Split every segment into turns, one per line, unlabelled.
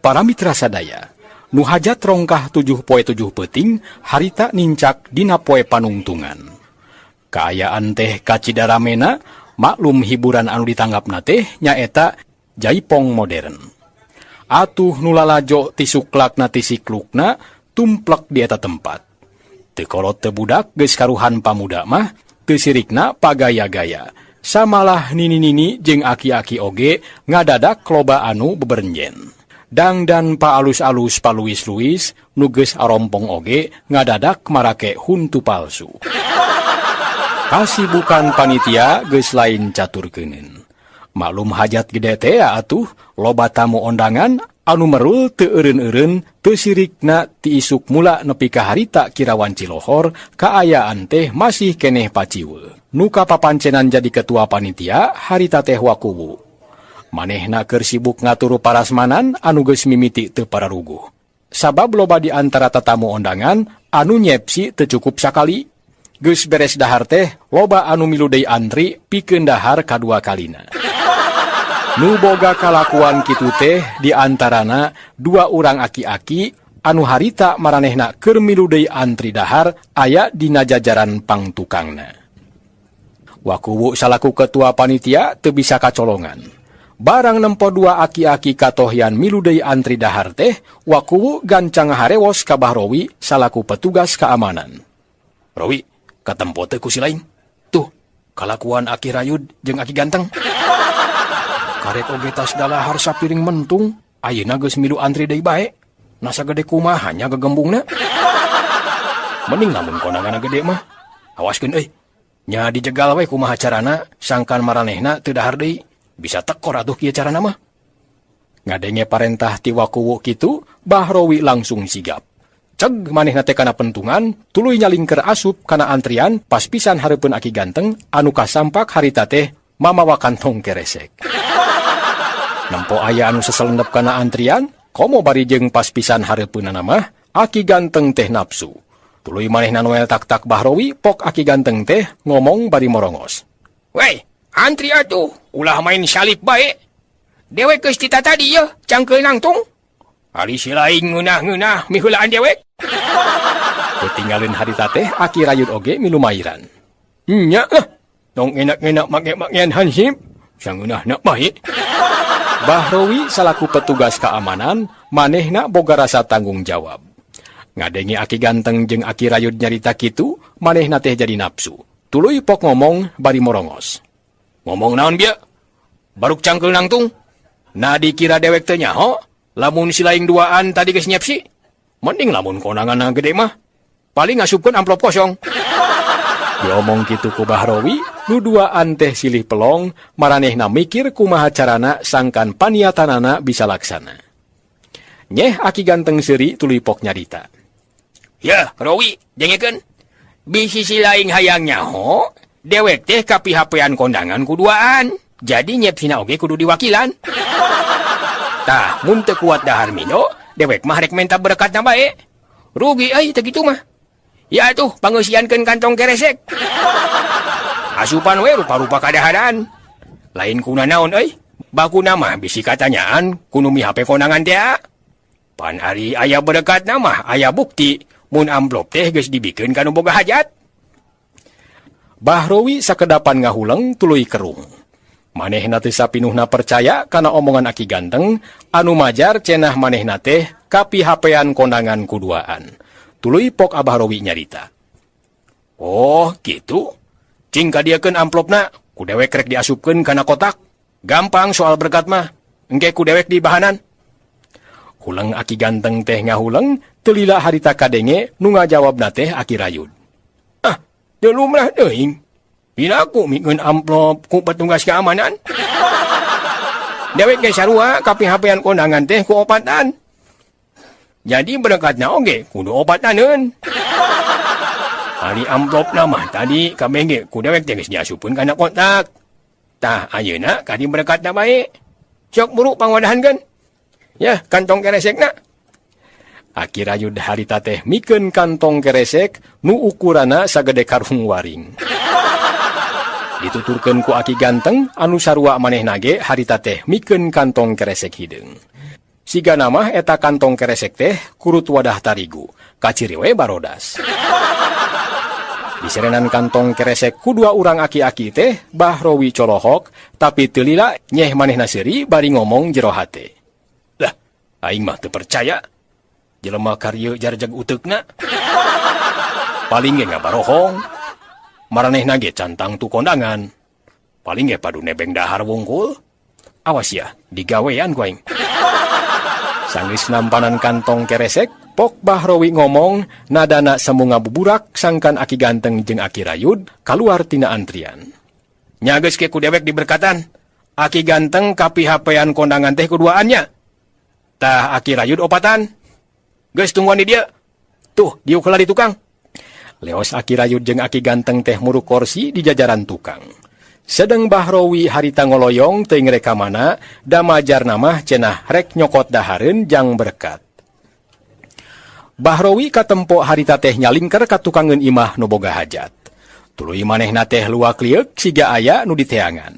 Para mitra sadaya, nu hajat rongkah 7 poe 7 peuting harita nincak dina poe panungtungan. Kaayaan teh kacida ramena, maklum hiburan anu ditanggapna teh nyaeta jaipong modern. Atuh nu lalajo ti suklakna ti siklukna tumplek di eta tempat. Teu kolot teu budak geus karuhan pamuda mah teu sirikna pagaya-gaya. Samalah nini-nini jeung aki-aki oge ngadadak loba anu beberenjen. Dangdan paalus-alus paluis-luis nu geus arompong oge ngadadak marake huntu palsu. Kasibukan panitia geus lain catur keuneun. Maklum hajat gede teh atuh loba tamu ondangan anu merul teu eureun-eureun teu sirikna ti isuk mula nepi ka harita kirawan Cilohor kaayaan teh masih keneh paciweuh. Nu kapapancenan jadi ketua panitia harita teh Wakuwu. Manehna keur sibuk ngatur parasmanan anu geus mimiti teu pararuguh. Sabab loba di antara tatamu ondangan anu nyepsi teu cukup sakali. Geus beres dahar teh loba anu milu deui antri pikeun dahar kadua kalina. Nu boga kalakuan kitu teh di antarana dua urang aki-aki anu harita maranehna keur milu deui antri dahar aya dina jajaran pangtukangna. Wakuwu salaku ketua panitia teu bisa kacolongan. Barang nempo dua aki-aki katohyan milu deui antri dahar teh, Wakuwu gancang harewos ka Bahrowi salaku petugas keamanan. Rowi, katempo teh ku si lain. Tuh, kalakuan aki rayud jeung aki ganteng. Karek oge tas dalahar sapiring mentung, ayeuna geus milu antri deui bae. Nasa gede kumaha nya gegembungna? Mending lamun kondanganna gede mah. Awaskeun euy. Nya dijegal we kumaha carana sangkan maranehna teu dahar deui. Bisa tekor atuh kieu carana mah. Ngadenge parentah ti Wakuwu kitu, Bahrowi langsung sigap. Ceg manehna teh kana pentungan, tuluy nyalingker asup kana antrian pas pisan hareupeun aki ganteng anu kasampak harita teh mamawa kantong keresek. Nempo aya anu seselendep kana antrian, komo bari jeung pas pisan hareupeunana mah, aki ganteng teh nafsu. Tuluy manehna noel tak-tak Bahrowi, pok aki ganteng teh ngomong bari morongos.
Wey, antri atuh, ulah main salip bae. Dewek geus tita tadi ye, cangkeul nangtung. Ari si lain ngeunah-ngeunah miheulaan dewek.
Ketinggalin harita teh aki rayud oge milu mairan. Nya lah, tong enak-enak make-makean hansip, sangeunahna bae. Bahrowi salaku petugas keamanan, manehna boga rasa tanggung jawab. Ngadenge aki ganteng jeung aki rayud nyarita kitu, manehna teh jadi nafsu. Tuluy pok ngomong bari morongos.
Ngomong naon bieu? Baruk cangkeul nangtung. Nah dikira dewek teh nyaho, lamun si lain duaan tadi geus nyepsi. Mending lamun konanganna gede mah. Paling ngasupkeun amplop kosong.
Diomong kitu ku Bahrowi, nu duaan teh silih pelong, maranehna mikir kumaha carana sangkan paniatanana bisa laksana. Nyeh aki ganteng seuri tuluy pok nyarita.
Ya, Rowi, dengekeun. Bisi si lain hayang nyaho, dewek teh kapihapean kondangan kuduaan. Jadi nyepsina oge kudu diwakilan. Tah, mun teu kuat dahar mino, dewek mah rek menta berkatna bae. Rugi euy teu kitu mah. Ya tuh, pangeusiankeun kantong keresek. Asupan we rupa-rupa kadaharan. Lain kuna naon euy? Bakuna mah bisi katanyaan kudu mihape kondangan teh. Pan ari aya berkatna mah aya bukti mun amplop teh geus dibikeun ka nu boga hajat.
Bahrowi sakedapan ngahuleng tuluy kerung. Manehna teh sapinuhna percaya kana omongan aki ganteng anu majar cenah manehna teh kapihapean kondangan kuduaan. Tuluy pok Abah Rowi nyarita.
Oh, gitu. Cing kadiakeun amplopna, ku dewek rek diasupkeun kana kotak. Gampang soal berkat mah. Engke ku dewek di bahanan.
Huleng aki ganteng teh ngahuleng, telila harita kadenge nu ngajawabna teh aki rayud.
Ah, teu lumrah teuing. Piraku mikeun amplop ku petugas keamanan. Dewek ge sarua kapihapean kondangan teh ku opatan. Jadi berkatna oge kudu opataneun. Ari amplopna mah tadi kabeh ge ku dewek teh geus diasupkeun kana kotak. Tah ayeuna kadi berkatna bae. Sok buru pangwadahankeun. Ya, kantong keresekna.
Aki rayud harita teh mikeun kantong keresek nu ukuranna sagede karung waring. Dituturkeun ku aki ganteng anu sarua manehna ge harita teh mikeun kantong keresek hideung. Sigana mah eta kantong keresek teh kurut wadah tarigu, kaciri we barodas. Diserenan kantong keresek ku dua urang aki-aki teh Bahrowi colohok, tapi teu lila nyeh manehna seuri bari ngomong jero hate. Lah, aing mah teu percaya. Jelema karye jarjag uteukna. Paling ge ngabarohong. Maranehna ge cantang tu kondangan. Paling ge padu nebeng dahar wungkul. Awas ya, digawean ku aing. Sanggeus nampanan kantong keresek, Pok Bahrowi ngomong, nadana semu ngabuburak sangkan aki ganteng jeung aki rayud kaluar tina antrian. Nya geus ke ku dewek diberkatan. Aki ganteng kapihapean kondangan teh kuduaannya. Tah aki rayud opatan. Geus tungguan di dieu. Tuh, diuk heula di tukang. Leos aki rayud jeung aki ganteng teh muruk korsi di jajaran tukang. Sedeng Bahrowi harita ngoloyong teuing rek ka mana, damajarna mah cenah rek nyokot dahareun jang berkat. Bahrowi katempo harita teh nyalingker ka tukangeun imah nu boga hajat. Tuluy manehna teh luak lieuk siga aya nu diteangan.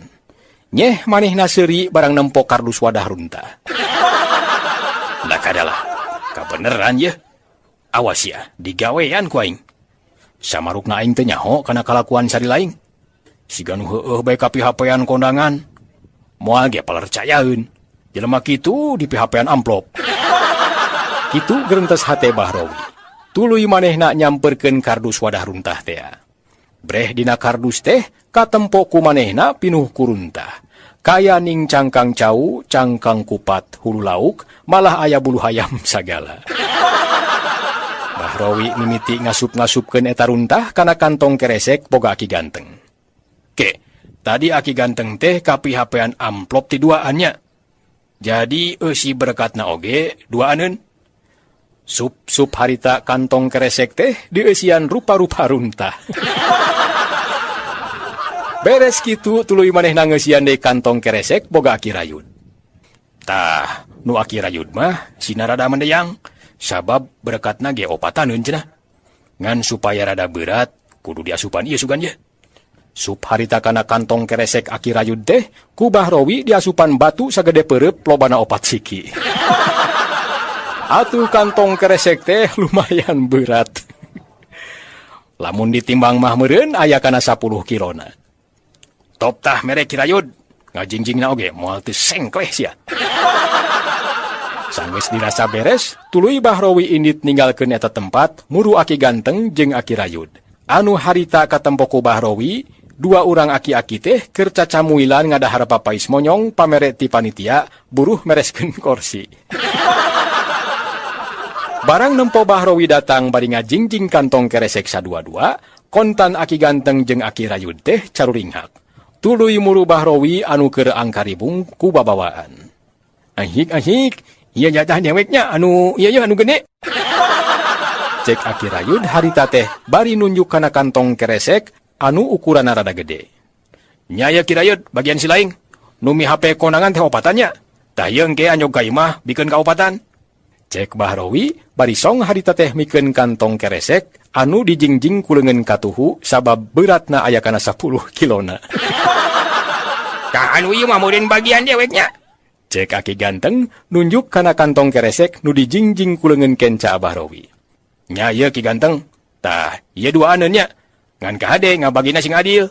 Nyeh manehna seuri barang nempo kardus wadah runtah. Lah kadalah, kabeneran yeuh. Awas ya, digawean ku aing. Samarukna aing teh nyaho kana kalakuan sari laing. Siga nu heueuh bae kapihapean kondangan. Moal ge palercayaeun. Jelema kitu dipihapean amplop. Kitu gerentes hate Bahrowi. Tuluy manehna nyamperkeun kardus wadah runtah tea. Breh dina kardus teh katempo ku manehna pinuh ku runtah. Kaya ning cangkang cau, cangkang kupat, hulu lauk, malah aya bulu hayam sagala. Bahrowi mimiti ngasup-ngasupkeun eta runtah kana kantong keresek boga aki ganteng. Ke, tadi aki ganteng teh kapihapean amplop ti duaannya. Jadi eusi berkatna oge duaaneun. Sup-sup harita kantong keresek teh dieusian rupa-rupa runtah. Beres kitu tuluy manehna ngeusian deui kantong keresek boga aki rayud. Tah, nu aki rayud mah sina rada mendeyang, sabab berkatna ge opataneun cenah. Ngan supaya rada berat kudu diasupan ieu sugan ye. Sup harita kana kantong keresek aki rayud teh ku Bahrowi diasupan batu sagede peureub lobana opat siki. Atuh kantong keresek teh lumayan berat. Lamun ditimbang mah meureun aya kana 10 kilona. Top tah mere ki rayud, ngajingjingna oge moal teu sengkleh sia. Sanggeus dirasa beres, tuluy Bahrowi indit ninggalkeun eta tempat muru aki ganteng jeung aki rayud. Anu harita katempo ku Bahrowi, dua urang aki-aki teh keur cacamuilan ngadahar papais monyong pamere ti panitia buruh mereskeun korsi. Barang nempo Bahrowi datang bari ngajingjing kantong keresek sadua-dua, kontan aki ganteng jeung aki rayud teh caruringhak. Tuluy muru Bahrowi anu keur angkaribung ku babawaan. Ahik-ahik, ieu jatah deweknya anu ieu anu gede. Cek aki rayud harita teh bari nunjuk kana kantong keresek anu ukuranna rada gede. Nya ieu ki rayud bagian si laing. Nu mihape kondangan teh opatannya. Tah ieu engke anyog ka imah bikeun ka opatan. Cek Bahrowi bari song harita teh mikeun kantong keresek anu dijingjing ku leungeun katuhu sabab beratna aya kana 10 kilona.
Tah anu ieu mah meureun bagian deweknya.
Cek aki ganteng nunjuk kana kantong keresek nu dijingjing ku leungeun kenca Bahrowi. Nya ieu ki ganteng. Tah ieu duaaneun nya. Ngan kahade ngabagina sing adil.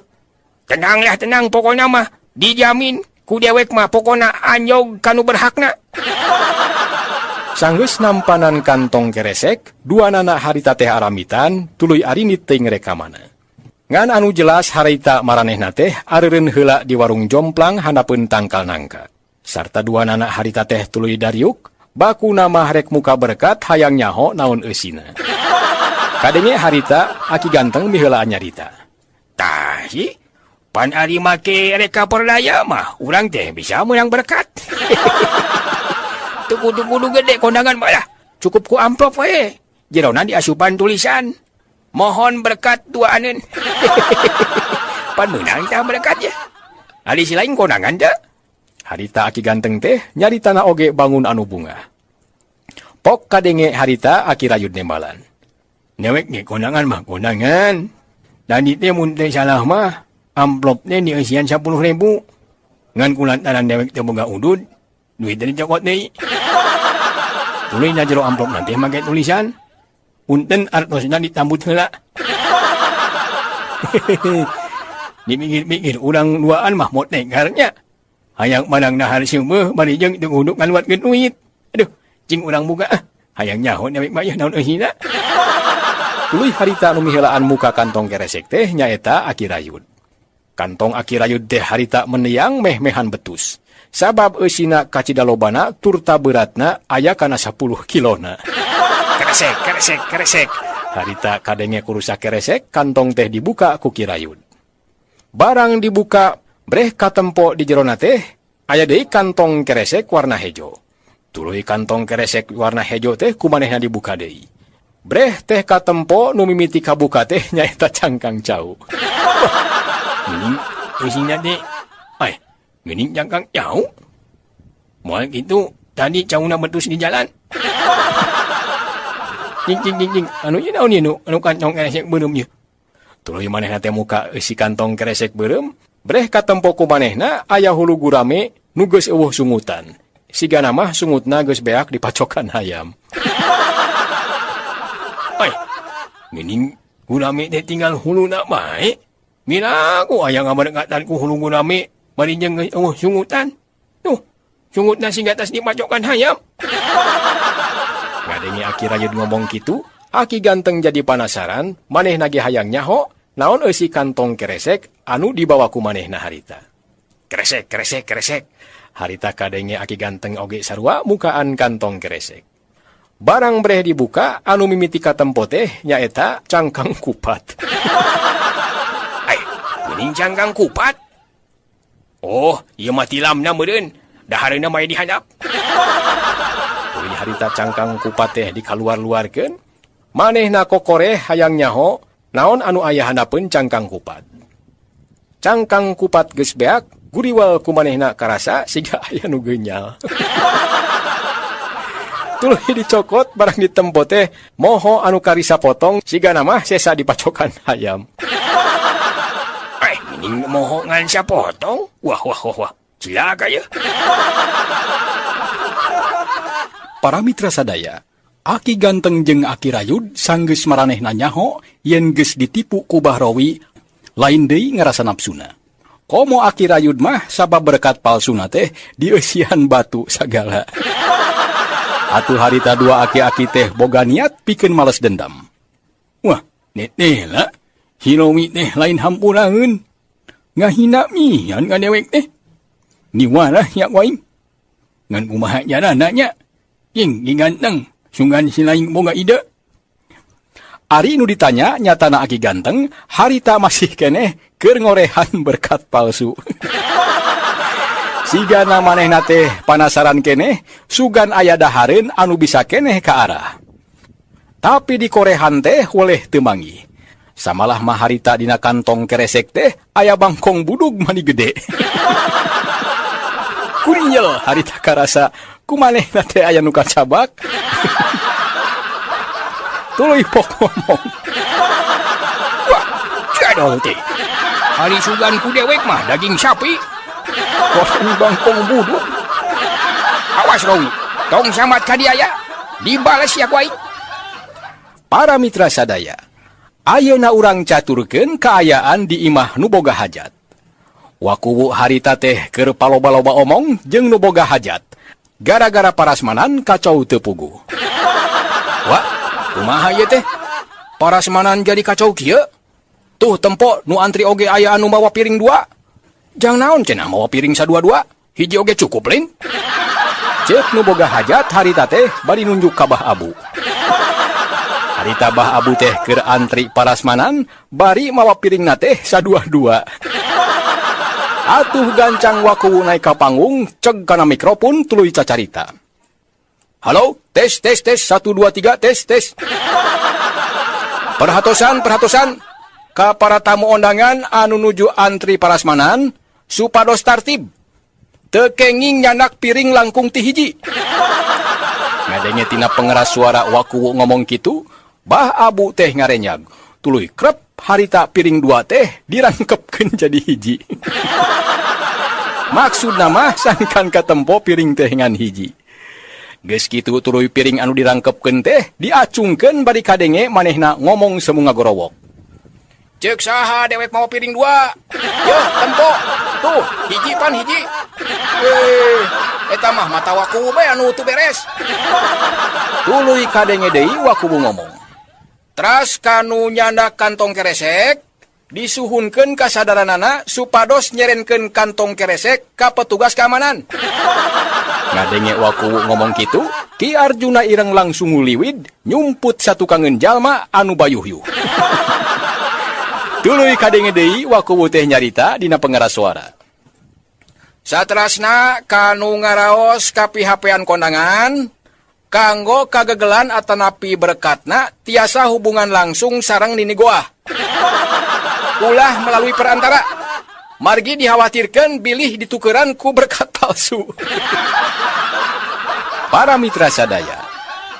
Tenang lah tenang pokona mah dijamin ku dewek mah pokona anyog kanu berhakna.
Sanggeus nampanan kantong keresek, dua nana harita teh aramitan, tuluy arinit teuing rek ka mana. Ngan anu jelas harita maranehna teh areureun heula di warung jomplang handapeun tangkal nangka. Sarta dua nana harita teh tuluy dariuk, bakuna mah rek muka berkat hayang nyaho naon eusina. Kadenge harita aki ganteng miheulaan nyarita.
Tah si, pan ari make rek kaperdaya mah urang teh bisa meunang berkat. Teu kudu-kudu gede kondangan mah lah. Cukup ku amplop we. Jerona diasupan tulisan. Mohon berkat duaaneun. Pan meunang tah berkat ya. Ari si lain kondangan teh.
Harita aki ganteng teh nyaritana oge bangun anu bunga. Pok kadenge harita aki rayud nembalan.
Dewek ge kondangan mah kondangan. Tadi teh mun teh salah mah amplop teh dieusian 10.000. Ngan kulantaran dewek teh boga udud, duit teh dicokot deui. Tuluy na jero amplop nanti make tulisan. Punten artosna ditambut heula. Dipikir-pikir urang duaan mah motekar nya. Hayang manang nahar seumeuh bari jeung teu kudu ngaluarkeun duit. Aduh, cing urang buka ah. Hayang nyaho dewek mah naon eusina.
Tuluy harita nu miheulaan muka kantong keresek teh nyaeta Aki Rayud. Kantong Aki Rayud teh harita meniang meh-mehan betus. Sabab eusina kacida lobana turta beratna aya kana 10 kilona.
Keresek, keresek, keresek.
Harita kadenge kurusak keresek, kantong teh dibuka ku Ki Rayud. Barang dibuka, breh katempo di jerona teh, aya deui kantong keresek warna hejo. Tuluy kantong keresek warna hejo teh kumanehna dibuka deui. Breh teh katempo nu mimiti kabuka teh nyaeta cangkang cau.
Geuning eusina teh. Ai, geuning cangkang cau. Moal kitu tadi cauna betus di jalan. Jing jing jing jing. Anu ieu naon ieu nu anu kantong keresek beureum ieu?
Tuluy manehna teh muka eusi kantong keresek beureum, breh katempo ku manehna aya hulu gurame nu geus eueuh sungutan. Sigana mah sungutna geus beak dipacokan hayam.
Ai, geuning gurame teh tinggal huluna bae. Miraku aya ngabarekatan ku hulu gurame bari jeung geus eueuh sungutan. Tuh, sungutna siga tas dipacokan hayam.
Ngadenge Aki Rayud ngomong kitu, Aki Ganteng jadi panasaran, manehna ge hayang nyaho naon eusi kantong keresek anu dibawa ku manehna harita.
Keresek, keresek, keresek.
Harita kadenge Aki Ganteng oge sarua mukaan kantong keresek. Barang breh dibuka, anu mimiti katempo teh nyaeta cangkang kupat.
Ai, geuning cangkang kupat? Oh, ieu mah tilamna meureun. Dahareuna mah dihandap.
Tuluy harita cangkang kupat teh dikaluar-luarkeun, manehna kokoreh hayang nyaho naon anu aya handapeun cangkang kupat. Cangkang kupat geus beak, guriwal ku manehna karasa siga aya nu geunyal. Tuluy dicokot barang ditempo teh moho anu karisa potong sigana mah sesa dipacokan hayam.
Geuning moho ngan sapotong? Wah wah wah wah. Cilaka ye.
Para mitra sadaya, Aki Ganteng jeung Aki Rayud sanggeus maranehna nyaho yen geus ditipu ku Bahrowi lain deui ngarasa nafsuna. Komo Aki Rayud mah sabab berkat palsuna teh dieusian batu sagala. Atuh harita dua aki-aki teh boga niat pikeun males dendam. Wah, neteh lah, Hiromi teh lain hampuraeun. Ngahina mian ka dewek teh. Niwarah nya waing. Ngan kumaha carana nya? Ying ganteng, sunggan si lain boga ide. Ari nu ditanya nyatana Aki Ganteng, harita masih keneh keur ngorehan berkat palsu. Sigana manehna teh panasaran keneh, sugan aya dahareun anu bisa keneh ka arah. Tapi di korehan teh weleh teu manggih. Samalah mah harita dina kantong keresek teh aya bangkong budug mani gede. Kurinyel harita karasa kumanehna teh aya nu kacabak. Tuluy pok ngomong.
Wah, jadol teh. Ari sugan ku dewek mah daging sapi.
Kosong bangkong budug.
Awas Rowi, tong samat ka dia ya. Dibales ya ku aing.
Para mitra sadaya, ayeuna urang caturkeun kaayaan di imah nu boga hajat. Wakuwu harita teh keur paloba-loba omong jeung nu boga hajat. Gara-gara parasmanan kacau teu puguh. Wah, kumaha ieu teh? Parasmanan jadi kacau kieu? Tuh tempo nu antri oge aya anu mawa piring dua. Jang naon cenah mawa piring sadua-dua? Hiji oge cukup lain. Ceuk nu boga hajat harita teh bari nunjuk ka Bah Abu. Harita Bah Abu teh keur antri parasmanan bari mawa piringna teh sadua-dua. Atuh gancang wakuwu naik ka panggung, ceg kana mikrofon tuluy cacarita. Halo, tes tes tes 1 2 3 tes tes. Perhatosan perhatosan ka para tamu undangan anu nuju antri parasmanan supados tartib. Teu kenging nyanak piring langkung ti hiji. Ngadenge tina pengeras suara wakuwu ngomong kitu, Bah Abu teh ngarenyag. Tuluy krep harita piring dua teh dirangkepkeun jadi hiji. Maksudna mah sangkan katempo piring teh ngan hiji. Geus kitu tuluy piring anu dirangkepkeun teh diacungkeun bari kadenge manehna ngomong semu ngagorowok. Ceuk saha dewek mawa piring dua? Yeuh, tempo. Tuh, hiji pan hiji. Eh, eta mah mata Wakuwu bae anu teu beres. Tuluy kadenge deui Wakuwu ngomong. Teras kanu nyandak kantong keresek disuhunkeun kasadaranana supados nyerenkeun kantong keresek ka petugas keamanan. Ngadenge Wakuwu ngomong kitu, Ki Arjuna Ireng langsung nguliwid nyumput satukangeun jalma anu bayuhyuh. Tuluy kadenge deui Wakuwu teh nyarita dina pengeras suara. Saterasna kanu ngaraos kapihapean kondangan, kanggo kagegelan atanapi berkatna tiasa hubungan langsung sareng Nini Goah. Ulah melalui perantara. Margi dikhawatirkan bilih ditukeran ku berkat palsu. Para mitra sadaya,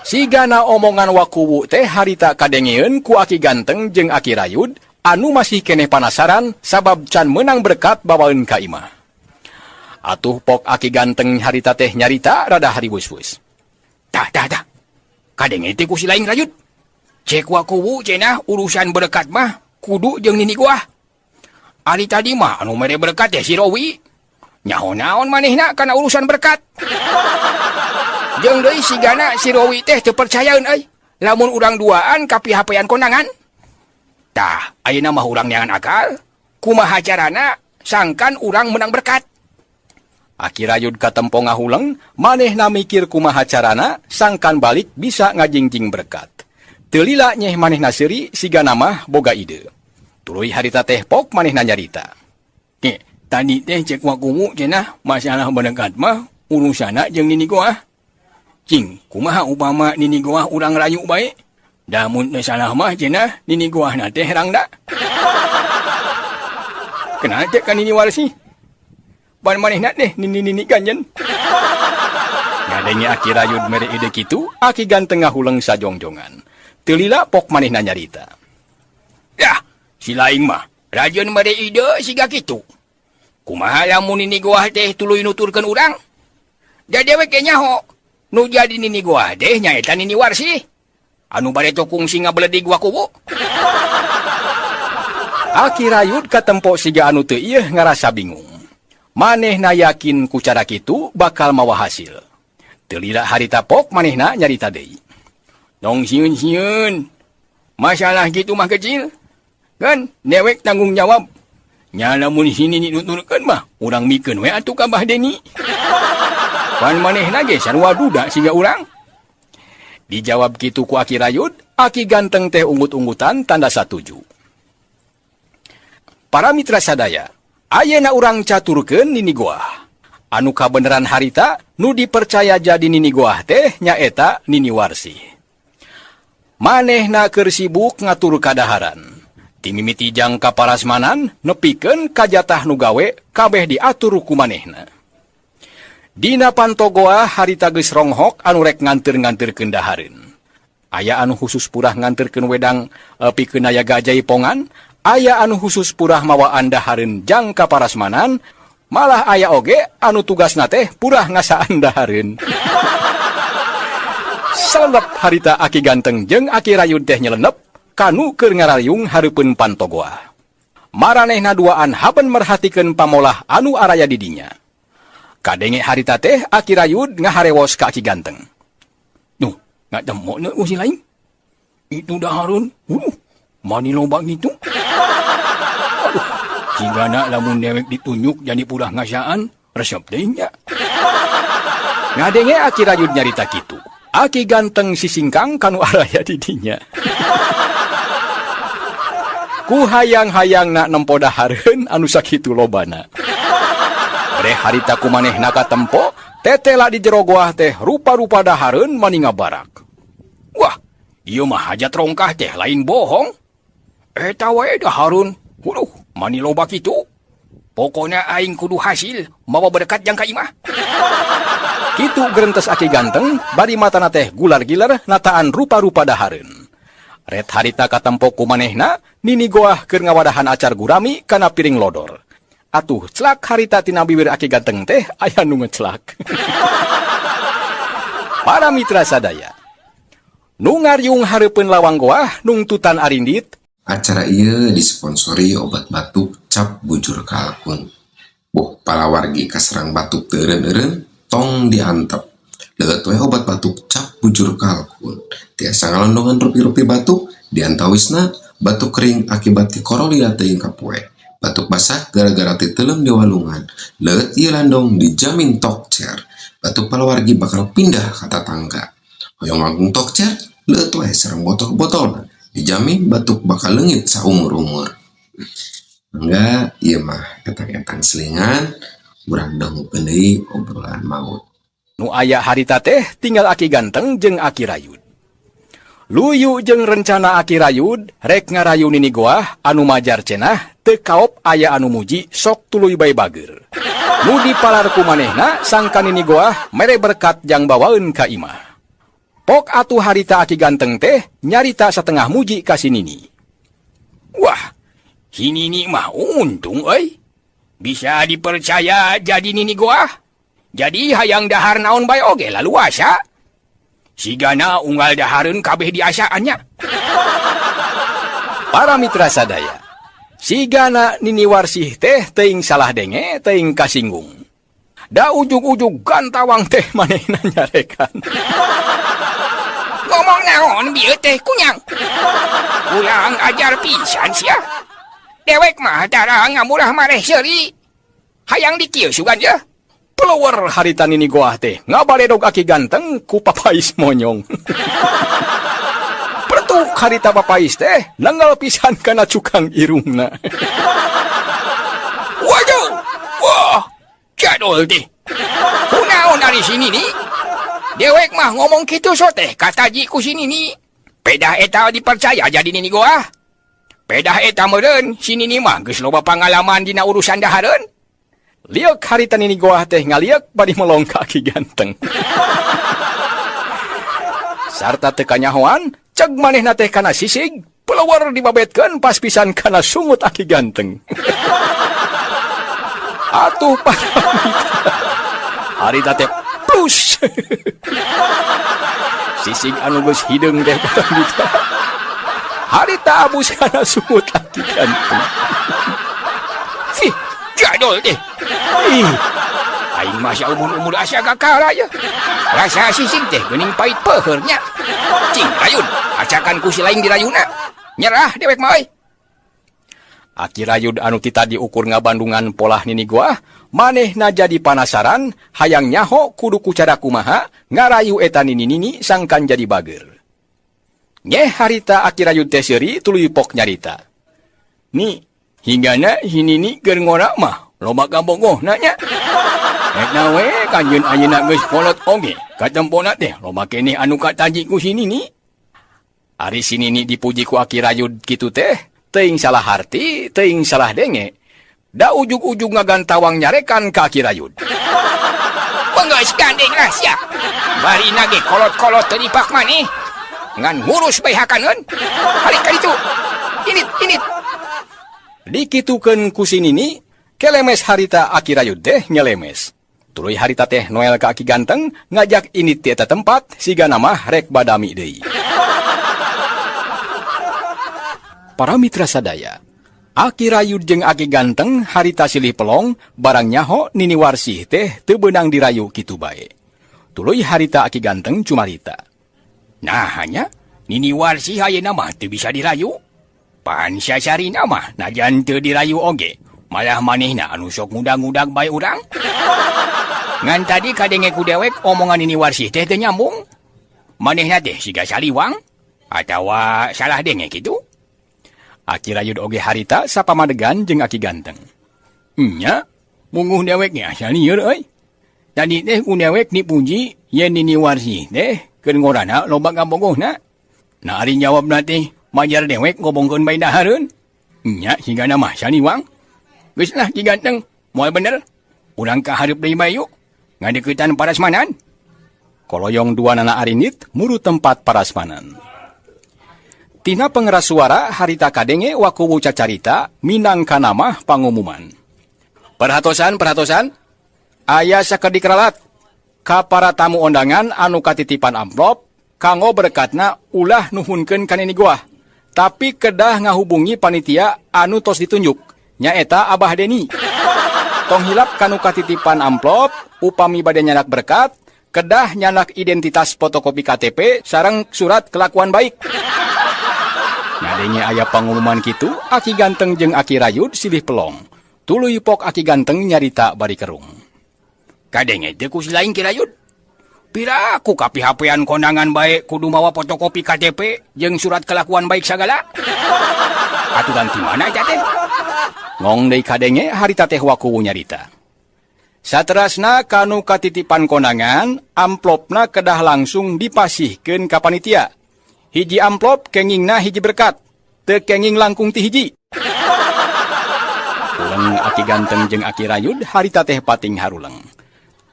sigana omongan Wakuwu teh harita kadengeun ku Aki Ganteng jeung Aki Rayud anu masih keneh panasaran sabab can menang berkat bawaeun ka imah. Atuh pok Aki Ganteng harita teh nyarita rada hariwus-wus.
Tah, tah, tah. Kadenge teh ku si lain Rayud. Cek Wakuwu cenah urusan berkat mah kudu jeung Nini Goah. Ari tadi mah anu mere berkat teh si Rowi. Nyaho naon manehna kana urusan berkat. Jeung deui sigana si Rowi teh teu percayaeun euy. Lamun urang duaan kapihapean kondangan. Tah, ayeuna mah urang neangan akal. Kumaha carana sangkan urang menang berkat.
Aki Rayud katempo ngahuleng, manehna mikir kumaha carana sangkan balik bisa ngajingjing berkat. Teu lila nyeh manehna seuri sigana mah boga ide. Tuluy harita teh pok manehna nyarita.
Ke, tadi teh cek Wakuwu cenah masalah berkat mah urusanna jeung Nini Goah. Cing, kumaha upama Nini Goah urang rayu bae? Da mun teu salah mah cenah Nini Goahna teh rangda. Kenal teh ka Nini Warsi? Ban manehna teh nini-nini ganjen.
Ngadenge Aki Rayud mere ide kitu, Aki Ganteng ngahuleng sajongjongan. Teu lila pok manehna nyarita.
Yah, si lain mah rajin mere ide siga kitu. Kumaha lamun Nini Goah teh tuluy nuturkeun urang? Da dewek ge nyaho, nu jadi Nini Goah teh nyaeta Nini Warsi. Anu bareto kungsi ngabeledig Wakuwu.
Aki Rayud katempo siga anu teu ieu ngarasa bingung. Manehna yakin ku cara kitu bakal mawa hasil. Teu lila harita pok manehna nyarita deui.
Tong sieun-sieun. Masalah kitu mah kecil. Kan dewek tanggung jawab. Nya lamun si Nini nuturkeun mah urang mikeun we atuh ka Bah Deni. Pan manehna ge sarua duda siga urang.
Dijawab kitu ku Aki Rayud, Aki Ganteng teh unggut-unggutan tanda satuju. Para mitra sadaya, ayeuna urang caturkeun Nini Goah. Anu kabeneran harita nu dipercaya jadi Nini Goah teh nyaeta Nini Warsi. Manehna keur sibuk ngatur kadaharan. Timimiti jang ka parasmanan nepikeun ka jatah nu gawe kabeh diatur ku manehna. Dina panto goah harita geus ronghok anu rek nganteur-nganteurkeun dahareun. Aya anu khusus purah nganterkeun wedang pikeun nayaga jaipongan, aya anu khusus purah mawaan dahareun jang ka parasmanan, malah aya oge anu tugasna teh purah ngasaan dahareun. Salenep harita Aki Ganteng jeung Aki Rayud teh nyelenep kanu keur ngarariung hareupeun panto goah. Maranehna duaan haben merhatikeun pamolah anu araya di dinya. Kadenge harita teh Aki Rayud ngaharewos ka Aki Ganteng.
Nuh, nggak temu nu si lain. Itu dahareun, mani loba gitu. Aduh, sigana lamun dewek ditunjuk jadi purah ngasaan, resep deui nya.
Ngadenge Aki Rayud nyarita kitu, Aki Ganteng sisingkang kanu araya di dinya. Ku hayang-hayangna nempo dahareun anu sakitu lobana. Breh harita ku manehna katempo, tetela di jero goah teh rupa-rupa dahareun mani ngabarak.
Wah, ieu mah hajat rongkah teh lain bohong. Eta wae dahareun, waduh, mani loba kitu. Pokoknya aing kudu hasil mawa berkat jang ka imah.
Kitu gerentes Aki Ganteng, bari matana teh gular-gilar nataan rupa-rupa dahareun. Ret harita katempo ku manehna, Nini Goah keur ngawadahan acar gurami kana piring lodor. Atuh celak harita tina bibir Aki Ganteng teh aya nu ngeclak. Para mitra sadaya. Nu ngariung hareupeun lawang goah nungtutan arindit.
Acara ieu disponsori obat batuk cap bujur kalkun. Boh palawargi kaserang batuk teu eureun-eureun tong diantep. Leueut we obat batuk cap bujur kalkun. Tiasa ngalondongan rupi-rupi batuk, diantawisna batuk kering akibat tikorolila teuing kapoe. Batuk basah gara-gara titeuleum di walungan. Leueut ieu landong dijamin tokcer. Batuk palawargi bakal pindah ka tatangga. Hoyong langkung tokcer, leueut we sareng botol-botolna. Dijamin batuk bakal leungit saumur-umur. Mangga ieu mah etang-etang selingan urang dangukeun deui obrolan maut.
Nu aya harita teh tinggal Aki Ganteng jeung Aki Rayud. Luyu jeung rencana Aki Rayud rek ngarayu Nini Goah anu majar cenah teu kaop aya anu muji sok tuluy bae bager. Nu dipalar ku manehna sangka Nini Goah mere berkat jang bawaeun ka imah. Pok atuh harita Aki Ganteng teh nyarita satengah muji ka si Nini.
Wah, si Nini mah untung euy. Bisa dipercaya jadi Nini Goah. Jadi hayang dahar naon bae oge laluasa. Sigana unggal dahareun kabeh diasaannya.
Para mitra sadaya, sigana Nini Warsih teh teuing salah denge teuing kasinggung. Da ujug-ujug gantawang teh manehna nyarekan.
Ngomong naon bieu teh kunyang? Kurang ajar pisan sia. Dewek mah tara ngamurah mareh seuri. Hayang dikieu sugan ye.
Peluwer harita Nini Goah teh ngabaledog Aki Ganteng ku papais monyong. Pertuk harita papais teh nenggal pisan kana cukang irungna.
Waduh, wah, jadul teh. Kunaon ari si Nini? Dewek mah ngomong kitu so teh kataji ku si Nini. Pedah eta dipercaya jadi Nini Goah. Pedah eta meureun si Nini mah geus loba pangalaman dina urusan dahareun.
Lieuk harita Nini Goah teh ngaliek bari melong ka Aki Ganteng. Sarta teu kanyahoan, ceg manehna teh kana sisig, peluwer dibabetkeun pas pisan kana sungut Aki Ganteng. Atuh para mitra. Harita teh plus. Sisig anu geus hideung teh para mitra. Harita abus kana sungut Aki Ganteng.
Fih, jadul teh. Ih, aing mah saumur-umur asa kakara ye. Rasa sisig teh geuning pait peuheurnya. Cing rayun, acakan ku si lain dirayuna. Nyerah dewek mah euy.
Aki Rayud anu ti tadi ukur ngabandungan polah Nini Goah, manehna jadi panasaran, hayang nyaho kudu ku cara kumaha ngarayu eta nini-nini sangkan jadi bager. Nyeh harita Aki Rayud teh seuri tuluy pok nyarita.
Ni, hinggana si Nini keur ngora mah loba kabogohna nya. Eta we kanjeun ayeuna geus kolot oge, katempona teh loba keneh anu kataji ku si Nini.
Ari si Nini dipuji ku Aki Rayud kitu teh, teuing salah harti, teuing salah denge. Da ujug-ujug ngagantawang nyarekan ka Aki Rayud.
Geus gandeng lah sia. Bari nage kolot-kolot teu dipak maneh. Ngan ngurus bae hakaneun. Balik ka ditu. Init, init.
Dikitukeun ku si Nini, kelemes harita Aki Rayud teh nyelemes. Tuluy harita teh noel ka Aki Ganteng ngajak init ti eta tempat sigana mah rek badami deui. Para mitra sadaya, Aki Rayud jeung Aki Ganteng harita silih pelong barang nyaho Nini Warsih teh teu beunang dirayu kitu bae. Tuluy harita Aki Ganteng cumarita.
Nah hanya Nini Warsih ayeuna mah teu bisa dirayu. Pan sasarina mah najan teu dirayu oge, malah manehna anu sok ngudag-ngudag bae urang. Ngan tadi kadenge ku dewek omongan Nini Warsih teh teu nyambung. Manehna teh siga saliwang atawa salah denge kitu.
Aki Rayud oge harita sapamadegan jeung Aki Ganteng.
Nya, munguh dewek ge asa lieur euy. Tadi teh ku dewek dipuji yen Nini Warsih teh keur ngorana loba kabogohna. Nah ari jawabna teh majar dewek ngobongkeun bae dahareun. Nya sigana mah saliwang. Geus lah Ki Ganteng, moal bener. Urang ka hareup deui bae yuk. Ngadeuketan parasmanan.
Koloyong dua nana arinit muru tempat parasmanan. Tina pengeras suara harita kadenge wakuwu cacarita minangka namah pangumuman. Perhatosan, perhatosan. Aya sakedik ralat. Ka para tamu ondangan anu katitipan amplop, kanggo berkatna ulah nuhunkeun ka Nini Goah. Tapi kedah ngahubungi panitia anu tos ditunjuk, nyaeta Abah Deni. Tong hilap kanu katitipan amplop, upami bade nyandak berkat, kedah nyandak identitas fotokopi KTP sareng surat kelakuan baik. Ngadenge aya pangumuman kitu, Aki Ganteng jeung Aki Rayud silih pelong. Tuluy pok Aki Ganteng nyarita bari kerung.
Kadenge teu ku si laing, Ki Rayud? Piraku kapihapean kondangan bae kudu mawa fotokopi KTP jeung surat kelakuan baik sagala. Aturan ti mana eta teh?
Ngong deui kadenge harita teh wakuwu nyarita. Saterasna kanu katitipan kondangan, amplopna kedah langsung dipasihkeun ka panitia. Hiji amplop kengingna hiji berkat, teu kenging langkung ti hiji. Huleng Aki Ganteng jeung Aki Rayud harita teh pating haruleng.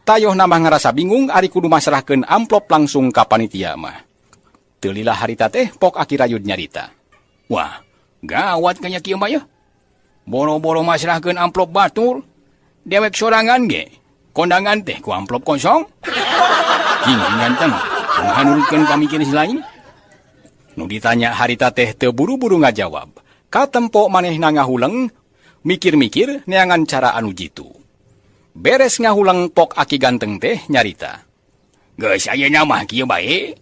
Tayoh nambah ngarasa bingung ari kudu masrahkeun amplop langsung ka panitia mah. Teu lila harita teh pok Aki Rayud nyarita.
Wah, gawat kanya kieu mah yeuh. Boro-boro masrahkeun amplop batur, dewek sorangan ge kondangan teh ku amplop kosong. Cing Ganteng, kumaha nurutkeun pamikir si lain?
Nu ditanya harita teh teu buru-buru ngajawab. Katempo manehna ngahuleng, mikir-mikir neangan cara anu jitu. Beres ngahuleng pok Aki Ganteng teh nyarita.
Geus ayeuna mah kieu bae.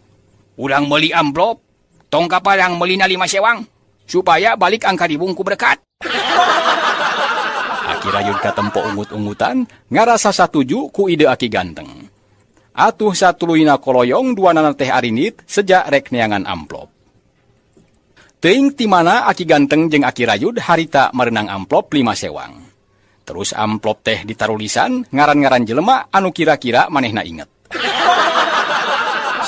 Urang meuli amplop, tong kaparang meulina 5 sewang supaya balik angkaribung ku berkat.
Aki Rayud katempo ungut-ungutan, ngarasa satuju ku ide Aki Ganteng. Atuh satuluyna koloyong duanana teh arinit sejak rek neangan amplop. Teuing ti mana Aki Ganteng jeung Aki Rayud harita merenang amplop 5 sewang. Terus amplop teh ditarulisan ngaran-ngaran jelema anu kira-kira manehna inget.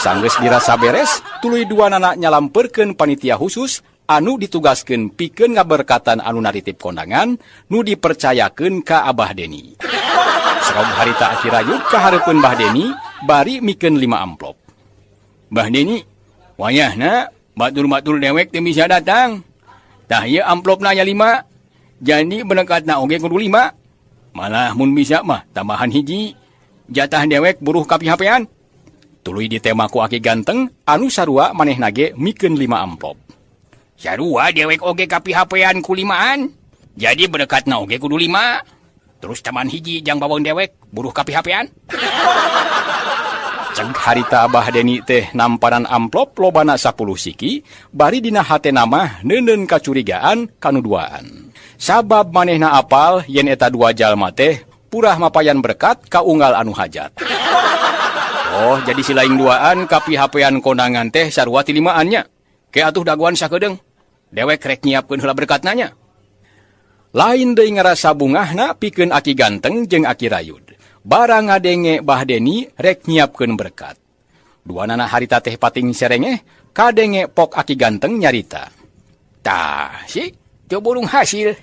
Sanggeus dirasa beres, tuluy duanana nyalamperkeun panitia khusus anu ditugaskeun pikeun ngaberkatan anu naritip kondangan nu dipercayakeun ka Abah Deni. Serog harita Aki Rayud ka hareupeun Bah Deni bari mikeun 5 amplop.
Bah Deni, wayahna batur-batur dewek teu bisa datang. Tah ieu amplopna aya 5. Jadi berkatna oge kudu 5. Malah mun bisa mah tambahan hiji. Jatah dewek buruh kapihapean.
Tuluy ditema ku Aki Ganteng anu sarua manehna ge mikeun 5 amplop.
Sarua dewek oge kapihapean ku 5an. Jadi berkatna oge kudu 5. Terus tambahan hiji jang bawang dewek buruh kapihapean.
Ceg harita Abah Deni teh namparan amplop lobana 10 siki, bari dina hatena mah neuneun kacurigaan kanu duaan. Sabab manehna apal yen eta dua jalma teh purah mapayan berkat ka unggal anu hajat.
Oh, jadi si lain duaan kapihapean kondangan teh sarua ti limaannya. Ke atuh dagoan sakedeung. Dewek rek nyiapkeun heula berkatna nya.
Lain deui ngarasa bungahna pikeun Aki Ganteng jeung Aki Rayud. Barang ngadenge Bah Deni rek nyiapkeun berkat. Duanana harita teh pating serengeh, kadenge pok Aki Ganteng nyarita.
Tah, si teu burung hasil.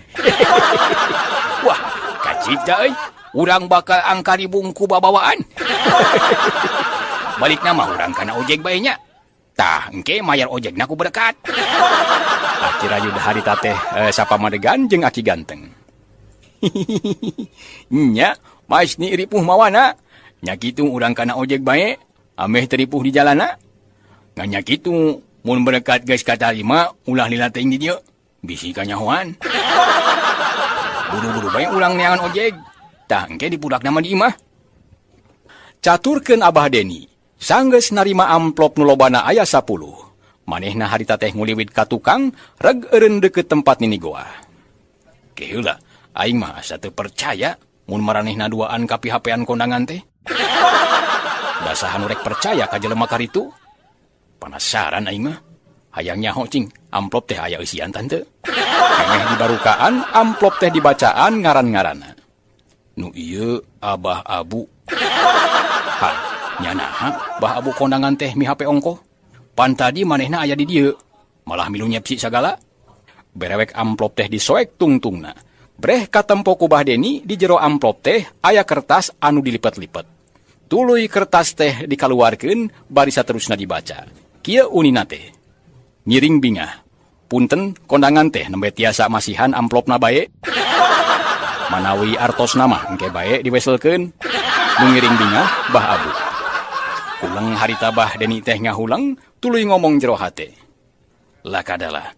Wah, kacita euy. Urang bakal angkaribung ku babawaan. Balik nama urang kana ojek bae nya. Tah, engke mayar ojekna ku berkat.
Aki Rayud harita teh sapamadegan jeung Aki Ganteng.
Nya, mas ni ripuh mawana. Nya kitu urang kana ojek bae, ameh teu ripuh di jalana. Ngan nya kitu mun berkat geus katarima ulah lila teuing di dieu. Bisi kanyahoan. Buru-buru bae urang neangan ojek. Tah engke dipudak nama di imah.
Caturkeun Abah Deni, sanggeus narima amplop nu lobana aya 10. Manehna harita teh nguliwit ka tukang, reg eureun deukeut tempat Nini Goah.
Ke heula, aing mah asa teu percaya mun maranehna duaan kapihapean kondangan teh. Dasaha nu rek percaya ka jelema karitu? Penasaran aing mah. Hayang nyaho cing, amplop teh aya eusian tante.
Keneh dibarukaan, amplop teh dibacaan ngaran-ngaranna. Nu ieu Abah Abu.
Ha, nyanaha Bah Abu kondangan teh mihape ongkoh. Pan tadi manehna aya di dieu, malah milu nyepsi sagala.
Berewek amplop teh disoek tungtungna. Breh katempo ku Bah Deni di jero amplop teh aya kertas anu dilipet-lipet. Tuluy kertas teh dikaluarkeun bari saterusna dibaca. Kieu unina teh. Ngiring bingah. Punten kondangan teh nembe tiasa masihan amplopna bae. Manawi artosna mah engke bae diweselkeun. Nu ngiring bingah Bah Abu. Kuleng harita Bah Deni teh ngahuleng tuluy ngomong jero hate. Lakadalah,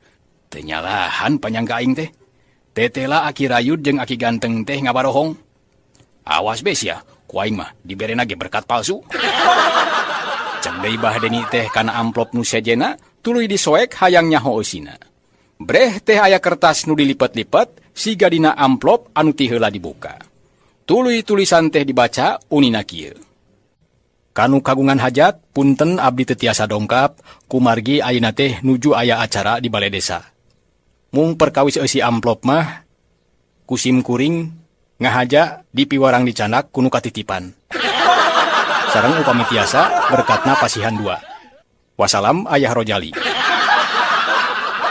teu nyalahan panyangka aing teh. Tetela Aki Rayud jeung Aki Ganteng teh ngabarohong. Awas be sia, ku aing mah diberena ge berkat palsu. Cek deui Bah Deni teh kana amplop nu sejena tuluy disoek hayang nyaho eusina. Breh teh aya kertas nu dilipet-lipet siga dina amplop anu ti heula dibuka. Tuluy tulisan teh dibaca unina kieu. Kanu kagungan hajat punten abdi teu tiasa dongkap kumargi ayeuna teh nuju aya acara di balai desa. Mung perkawis eusi amplop mah kusim kuring ngahaja dipiwarang dicanak kunu katitipan. Sareng upami tiasa berkatna pasihan dua. Wassalam Ayah Rojali.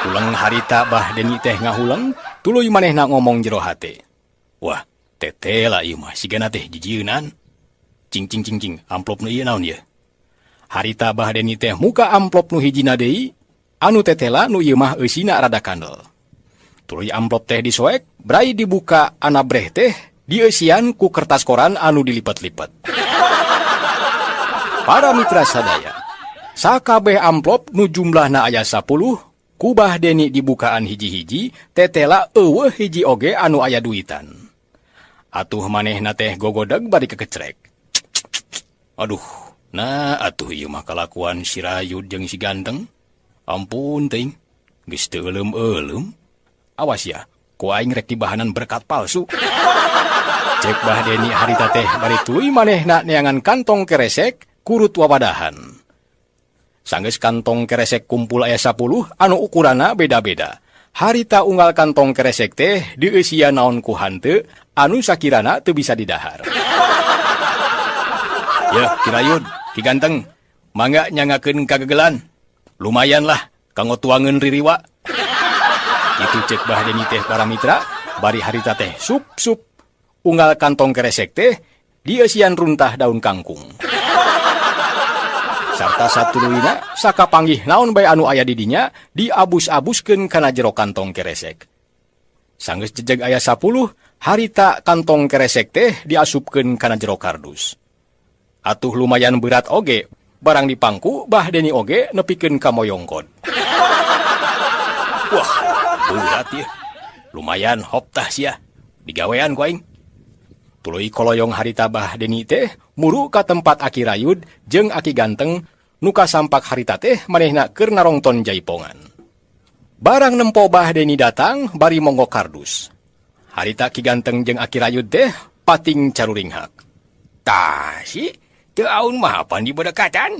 Huleng harita Bah Deni teh ngahuleng tuluy manehna ngomong jero hate. Wah, tetela ieu mah sigana teh jijieunan. Cing cing cing cing, amplop nu ieu naon ieu? Harita Bah Deni teh muka amplop nu hijina deui, anu tetela nu ieu mah eusina rada kandel. Tuluy amplop teh disoek, brai dibuka anabreh teh dieusian ku kertas koran anu dilipet-lipet. Para mitra sadaya, sakabeh amplop nu jumlahna aya 10, ku Bah Deni dibukaan hiji-hiji, tetela eueuh hiji oge anu aya duitan. Atuh manehna teh gogodeg bari kekecrek. Aduh, nah atuh ieu mah kalakuan si Rayud jeung si Ganteng. Ampun teuing, geus teu euleum-euleum. Awas ya, ku aing rek dibahanan berkat palsu. Cek Bah Deni harita teh bari tuluy manehna neangan kantong keresek kurut wawadahan. Sanggeus kantong keresek kumpul aya 10 anu ukuranna beda-beda. Harita unggal kantong keresek teh dieusian naon ku hanteu anu sakirana teu bisa didahar. Yeuh, Ki Rayud, Ki Ganteng, mangga nyangakeun kagegelan. Lumayan lah kanggo tuangeun ririwa. Kitu cek Bah Deni teh para mitra, bari harita teh sup-sup. Unggal kantong keresek teh dieusian runtah daun kangkung. Sarta satuluyna sakapanggih naon bae anu aya di dinya diabus-abuskeun kana jero kantong keresek. Sanggeus jejeg aya 10, harita kantong keresek teh diasupkeun kana jero kardus. Atuh lumayan berat oge, barang dipangku Bah Deni oge nepikeun ka moyongkod. Wah, berat ieu. Lumayan hop tah sia. Digawean ku aing. Tuluy koloyong harita Bah Deni teh muru ka tempat Aki Rayud jeung Aki Ganteng nu kasampak harita teh manehna keur narongton jaipongan. Barang nempo Bah Deni datang bari monggo kardus. Harita Ki Ganteng jeung Aki Rayud teh pating caruringhak. Tah si teu aun mah pan dibedekatan.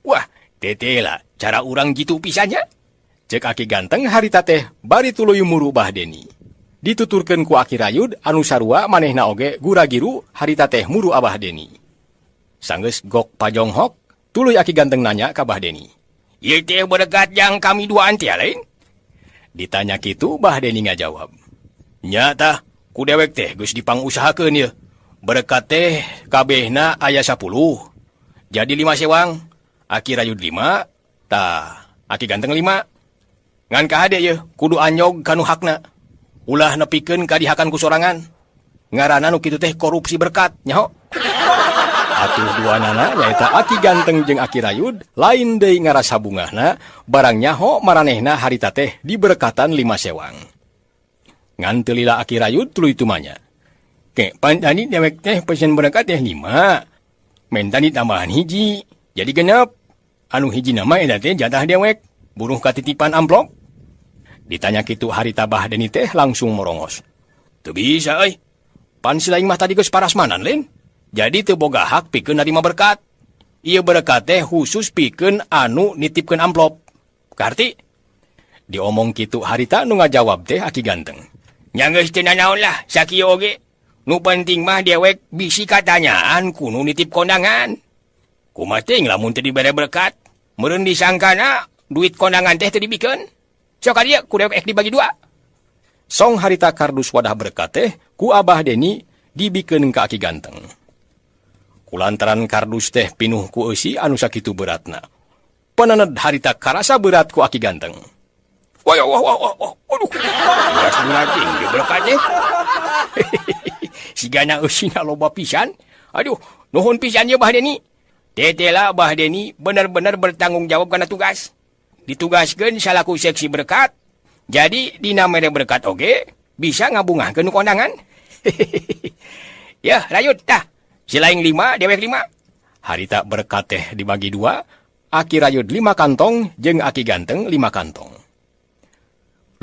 Wah, tetela cara urang jitu pisannya. Cek Aki Ganteng harita teh bari tuluy muru Bah Deni. Dituturkeun ku Aki Rayud anu sarua manehna oge guragiru harita teh muru Abah Deni. Sanggeus gok pajonghok, tuluy Aki Ganteng nanya ka Bah Deni. Ieu teh bedekat jang kami duaan teh lain? Ditanya kitu Bah Deni ngajawab. Nya tah, ku dewek teh geus dipangusahakeun ieu. Berkat teh kabehna aya 10. Jadi 5 sewang. Aki Rayud 5, tah Aki Ganteng 5. Ngan kahade ieu kudu anyog kanu hakna. Ulah nepikeun ka dihakan ku sorangan. Ngaranna nu kitu teh korupsi berkat, nyaho. Atuh duanana nyaeta Aki Ganteng jeung Aki Rayud lain deui ngarasa bungahna barang nyaho maranehna harita teh diberkatan 5 sewang. Ngan teu lila Aki Rayud tuluy tumanya. Ke pan tadi dewek teh pesen berkat teh 5. Menta ditambahan hiji, jadi genep. Anu hiji nama eta teh jatah dewek, buruh katitipan amplop. Ditanya kitu harita Bah Deni teh langsung morongos. Teu bisa euy. Pan si lain mah tadi geus parasmanan lain. Jadi teu boga hak pikeun narima berkat. Ieu berkat teh khusus pikeun anu nitipkeun amplop. Karti? Diomong kitu harita nu ngajawab teh Aki Ganteng. Nya geus teu nanaon lah sakieu oge. Nu penting mah dewek bisi katanyaan ku nu nitip kondangan. Kumaha teuing lamun teu dibere berkat, meureun disangkana duit kondangan teh teu dibikeun. Sok ka dieu ku dewek ek dibagi 2. Song harita kardus wadah berkat teh ku Abah Deni dibikeun ka Aki Ganteng. Kulantaran kardus teh pinuh ku eusi anu sakitu beratna. Penened harita karasa berat ku Aki Ganteng. Wah, wah, wah, wah, wah, aduh. Beras berat tinggi berkat teh. Sigana eusina loba pisan. Aduh, nuhun pisan ye Bah Deni.
Tetela Bah Deni bener-bener bertanggung jawab karena tugas. Ditugaskeun salaku seksi berkat. Jadi dina mere berkat oge bisa ngabungahkeun kondangan. Ya, rayut tah. Si lain 5, dewek 5.
Harita berkat teh dibagi 2, Aki Rayud 5 kantong jeung Aki Ganteng 5 kantong.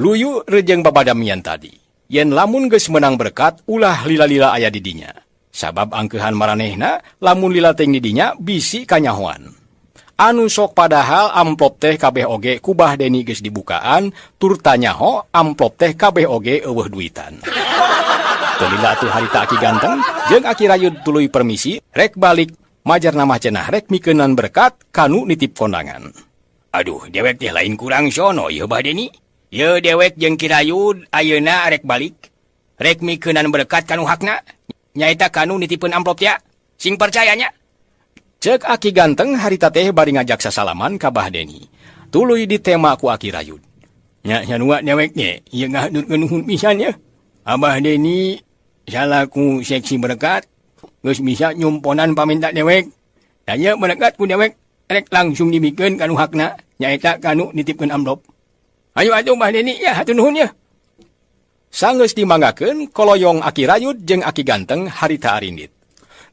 Luyu rejeng babadamian tadi. Yen lamun geus menang berkat ulah lila-lila aya di dinya. Sabab angkeuhan maranehna lamun lila teh di dinya bisi kanyahoan. Anu sok padahal amplop teh kabeh oge ku Bah Deni geus dibukaan tur tanyaho amplop teh kabeh oge eueuh duitan. Teu lila atuh harita Aki Ganteng jeung Aki Rayud tuluy permisi rek balik majar nama cenah rek mikeunan berkat kanu nitip kondangan.
Aduh, dewek teh lain kurang sono ieu Bah Deni. Ye dewek jeung Ki Rayud ayeuna rek balik. Rek mikeunan berkat kanu hakna. Nyaeta kanu nitipeun amplop ya. Sing percayanya.
Cek Aki Ganteng harita teh bari ngajak sasalaman ka Bah Deni. Tuluy ditema ku Aki Rayud.
Nya sanua dewek ge ieu ngahaturkeun nuhun pisan ya. Abah Deni salaku seksi berkat geus bisa nyumponan paminta dewek. Tanya berkat ku dewek rek langsung dibikeun kanu hakna nyaeta kanu nitipkeun amplop. Ayo atuh Bah Deni ya hatur nuhun ya.
Sanggeus dimanggakeun koloyong Aki Rayud jeung Aki Ganteng harita arindit.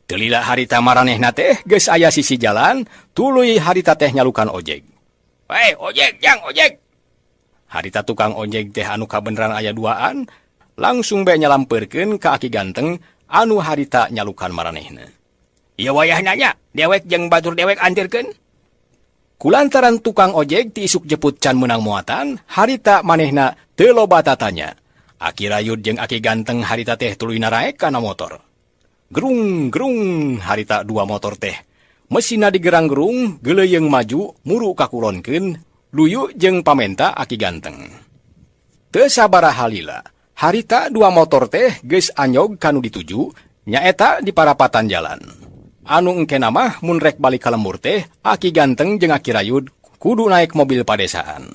Teu lila harita maranehna teh geus aya sisi jalan, tuluy harita teh nyalukan ojek.
Hei, ojek, jang ojek.
Harita tukang ojek teh anu kabeneran aya duaan, langsung bae nyalampeurkeun ka Aki Ganteng anu harita nyalukan maranehna.
Ieu wayahna nya, dewek jeung batur dewek antirkeun.
Kulantaran tukang ojek ti isuk jeput can meunang muatan, harita manehna teu loba tatanya. Aki Rayud jeung Aki Ganteng harita teh tuluy naraek kana motor. Gerung gerung harita dua motor teh. Mesina digerang-gerung, geuleuyeung maju, muru kakulonkeun, luyu jeung pamenta Aki Ganteng. Teu sabaraha lila, harita dua motor teh geus anyog kanu dituju, nyaeta di parapatan jalan. Anu engkena mah mun rek balik ka lembur teh, Aki Ganteng jeung Aki Rayud kudu naik mobil padesaan.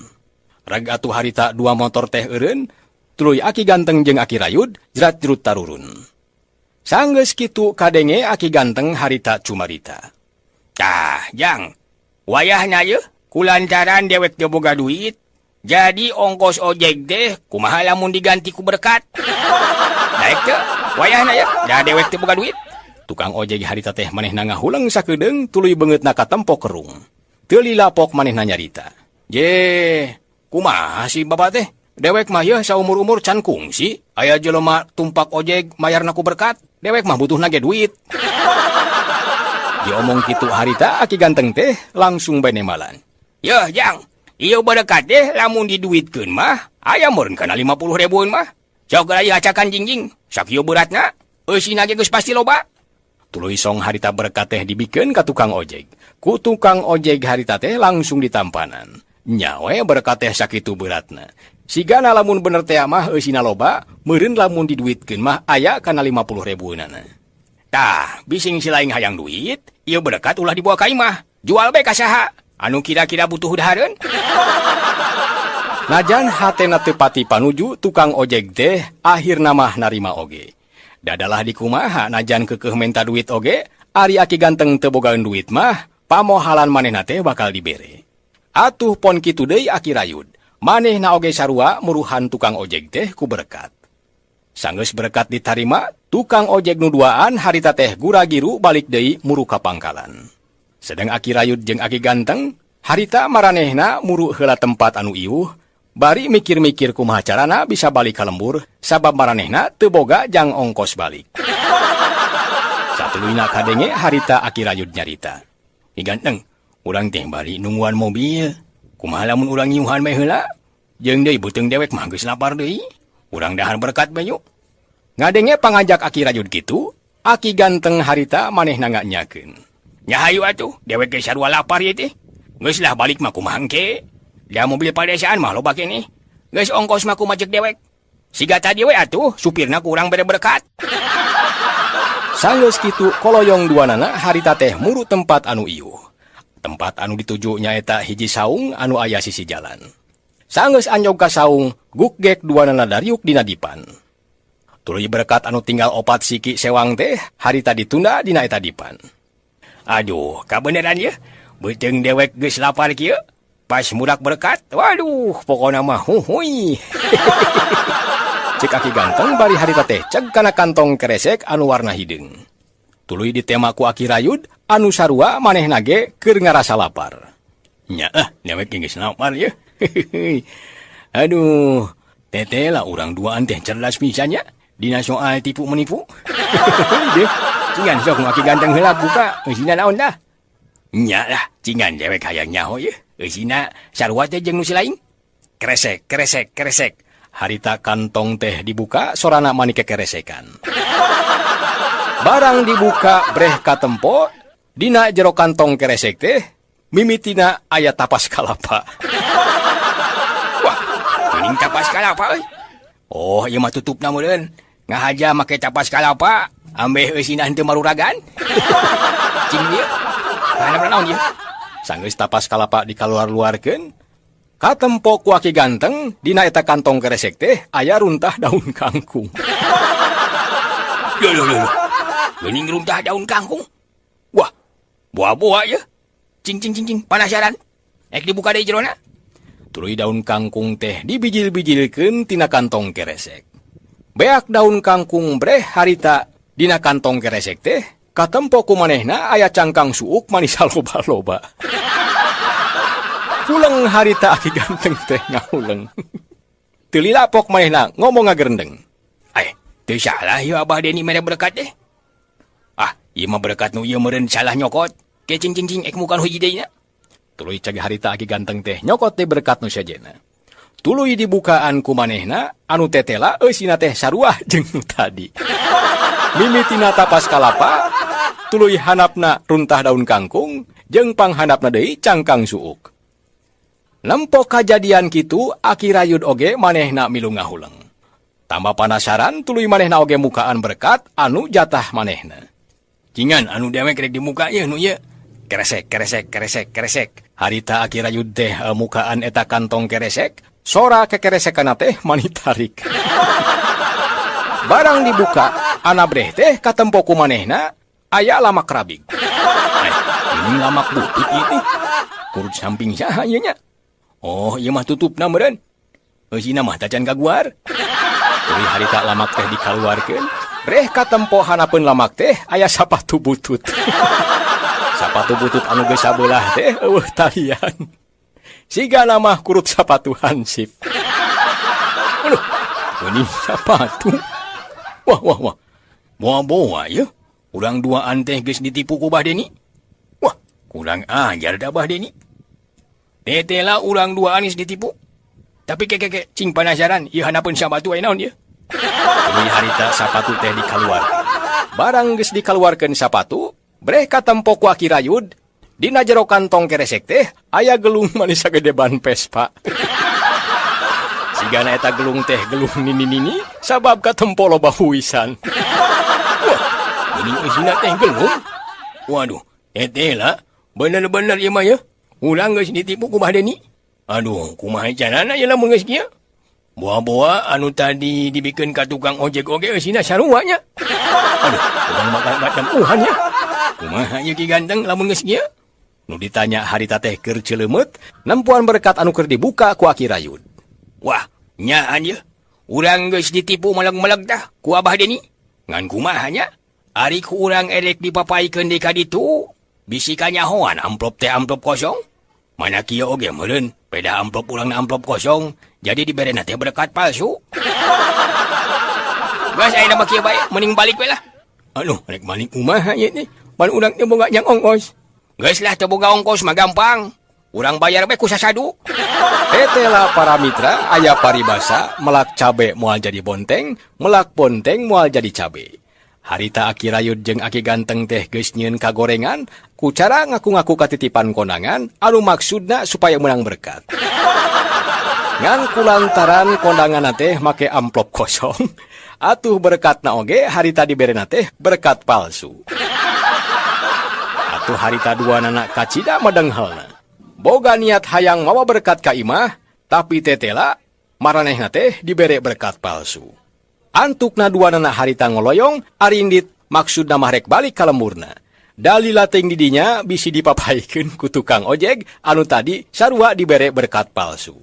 Reg atuh harita dua motor teh eureun, tuluy Aki Ganteng jeung Aki Rayud jerat-jerut tarurun. Sanggeus kitu kadenge Aki Ganteng harita cumarita.
Tah, jang, wayahna yeuh kulantaran dewek teu boga duit, jadi ongkos ojek teh kumaha lamun diganti ku berkat. Naik teu, wayahna yeuh, da dewek teu boga duit.
Tukang ojek harita teh manehna ngahuleng sakedeung tuluy beungeutna katempo kerung. Teu lila pok manehna nyarita.
Je, kumaha sih bapak teh? Dewek mah yeuh saumur-umur can kungsi, aya jelema tumpak ojek mayarna ku berkat. Dewek mah butuhna ge duit.
Diomong kitu harita Aki Ganteng teh langsung bae nemalan.
Yeuh jang, ieu berkat teh lamun diduitkeun mah aya meureun kana 50 ribuan mah. Sok geura ieu acakan jingjing, sakieu beratna, eusina ge geus pasti loba.
Tuluy song harita berkat teh dibikeun ka tukang ojek. Ku tukang ojek harita teh langsung ditampanan. Nyawe berkat teh sakitu beratna. Sigana lamun bener teh mah eusina loba, meureun lamun diduitkeun mah aya kana 50 ribuanana.
Tah, bising si lain hayang duit, ieu berkat ulah dibawa ka imah. Jual bae ka saha anu kira-kira butuh dahareun.
Najan hatena teu pati panuju tukang ojek teh akhirna mah narima oge. Dadalah dikumaha najan keukeuh menta duit oge, ari Aki Ganteng teu bogaeun duit mah, pamohalan manehna teh bakal dibere. Atuh pon kitu deui Aki Rayud. Manehna oge sarua muruhan tukang ojek teh ku berkat. Sanggeus berkat ditarima, tukang ojek nu duaan harita teh gura-giru balik deui muru ka pangkalan. Sedang Aki Rayud jeung Aki Ganteng, harita maranehna muru heula tempat anu iuh, bari mikir-mikir kumaha carana bisa balik ka lembur, sabab maranehna teu boga jang ongkos balik. Satuluyna kadenge harita Aki Rayud nyarita.
Ki Ganteng, urang teh bari nungguan mobil. Kumaha lamun urang nyiuhan bae heula? Jeung deui beuteung dewek mah geus lapar deui. Urang dahar berkat bae yuk.
Ngadenge pangajak Aki Rayud kitu, Aki Ganteng harita manehna nganyakeun.
Nya hayu atuh, dewek ge sarua lapar ieu teh. Geus lah balik mah kumaha engke. Da mobil padesaan mah loba keneh. Geus ongkos mah kumaha ceuk dewek. Siga tadi we atuh, supirna kurang bere berkat.
Sanggeus kitu koloyong duanana harita teh muru tempat anu iuh. Tempat anu dituju nyaeta hiji saung anu aya sisi jalan. Sanggeus anjog ka saung, gukgek duanana dariuk dina dipan. Tuluy berkat anu tinggal 4 siki sewang teh harita ditunda dina eta dipan.
Aduh, kabeneran ye. Beuteung dewek geus lapar kieu. Pas murak berkat, waduh, pokona mah huhuy. Cek Aki Ganteng bari harita teh ceg kana kantong keresek anu warna hideung. Tuluy ditema ku Aki Rayud anu sarua manehna ge keur ngarasa lapar. Nya ah, dewek geus lapar ye. Aduh, teteh lah urang duaan teh cerdas pisan nya dina soal tipu menipu. Deh, cingan sok Aki Ganteng heula buka, eusina naon dah. Nya lah, cingan dewek hayang nyaho ye. Eusina sarua teh jeung nu si lain. Kresek, kresek, kresek. Harita kantong teh dibuka, sorana mani kekeresekan. Barang dibuka breh katempo, dina jero kantong keresek teh mimitina aya tapas kalapa. Wah, mending tapas kalapa euy. Oh, ieu mah tutupna meureun. Ngahaja make tapas kalapa, ambeh eusina henteu maruragan. Cing ieu. Kana naon ieu? Sanggeus tapas kalapa dikaluar-luarkeun, katempo ku Aki Ganteng dina eta kantong keresek teh aya runtah daun kangkung. Loh, loh, loh. Geuning runtah daun kangkung. Wah, boa-boa ye. Cing, cing, cing, cing, penasaran. Ek dibuka deui jerona. Tuluy daun kangkung teh dibijil-bijilkeun tina kantong keresek. Beak daun kangkung breh harita dina kantong keresek teh katempo ku manehna aya cangkang suuk manis loba-loba. Huleng harita Aki Ganteng teh ngahuleng. Teu lila pok manehna ngomong ngagerendeng. Teu salah ieu Abah Deni mere berkat teh. Ah, ieu mah berkat nu ieu meureun salah nyokot. Ke cing cing cing ek muka nu hiji deui nya. Tuluy cag harita Aki Ganteng teh nyokot teh berkat nu sejenna. Tuluy dibukaan ku manehna anu tetela eusina teh sarua jeung nu tadi. Mimitina tapas kalapa, tuluy hanapna runtah daun kangkung, jeung panghanapna deui cangkang suuk. Nempo kajadian kitu Aki Rayud oge manehna milu ngahuleng. Tambah panasaran tuluy manehna oge mukaan berkat anu jatah manehna. Cingan anu dewek rek dimuka ieu nu ieu. Keresek, keresek, keresek, keresek. Harita Aki Rayud teh mukaan eta kantong keresek, sora kekeresekanna teh mani tarik. Barang dibuka, anabreh teh katempo ku manehna aya lamak rabig. Ini lamak butut ieu teh. Kurut samping saha ieu nya? Oh, ieu mah tutupna meureun. Eusina mah tacan kaguar. Tuluy harita lamak teh dikaluarkeun, breh katempo hanapeun lamak teh aya sapatu butut. Sapatu butut anu geus sabelah teh eueuh talian. Sigana mah kurut sapatu hansip. Aduh, ini sapatu. Wah, wah, wah. Boa-boa ye. Urang duaan teh geus ditipu ku Bah Deni. Wah, kurang ajar da Bah Deni. Tetela urang duaan geus ditipu. Tapi keke cing panasaran ieu hanapeun sapatu aya naon ieu? Tuluy harita sapatu teh dikaluar. Barang geus dikaluarkeun sapatu, breh katempo ku Aki Rayud, dina jero kantong keresek teh aya gelung manis sagede ban Vespa. Sigana eta gelung teh gelung nini-nini sabab katempo loba huisan. Wah, geuning eusina teh gelung. Waduh, tetela bener-bener ieu mah ye. Urang geus ditipu ku Bah Deni. Aduh, kumaha carana ieu lamun geus kieu? Boa-boa anu tadi dibikeun ka tukang ojek oge eusina sarua nya. Aduh, urang bakal katempuhan nya. Kumaha ieu Ki Ganteng lamun geus kieu? Nu ditanya harita teh keur ceuleumut, nempuan berkat anu keur dibuka ku Aki Rayud. Wah, nyaan ye. Urang geus ditipu meleg-meleg tah ku Abah Deni. Ngan kumaha nya? Ari ku urang erek dipapaikeun deui ka ditu, bisi kanyahoan amplop teh amplop kosong. Mana kieu oge meureun, beda amplop urangna amplop kosong, jadi diberena teh berkat palsu. Geus ayeuna mah kieu bae, mending balik we lah. Aduh, rek balik kumaha ieu teh? Pan urang teh boga jang ongkos. Geus lah teu boga ongkos mah gampang. Urang bayar bae ku sasadu. Tetela para mitra aya paribasa melak cabe moal jadi bonteng, melak bonteng moal jadi cabe. Harita Aki Rayud jeung Aki Ganteng teh geus nyieun kagorengan ku cara ngaku-ngaku katitipan kondangan anu maksudna supaya menang berkat. Ngan kulantaran kondanganna teh make amplop kosong, atuh berkatna oge harita diberena teh berkat palsu. Atuh harita duanana kacida medenghelna. Boga niat hayang mawa berkat ka imah, tapi tetela maranehna teh dibere berkat palsu. Antukna duanana harita ngoloyong, arindit maksudna mah rek balik ka lemburna.
Da lila teuing di dinya bisi dipapaikeun ku tukang ojek anu tadi sarua dibere berkat palsu.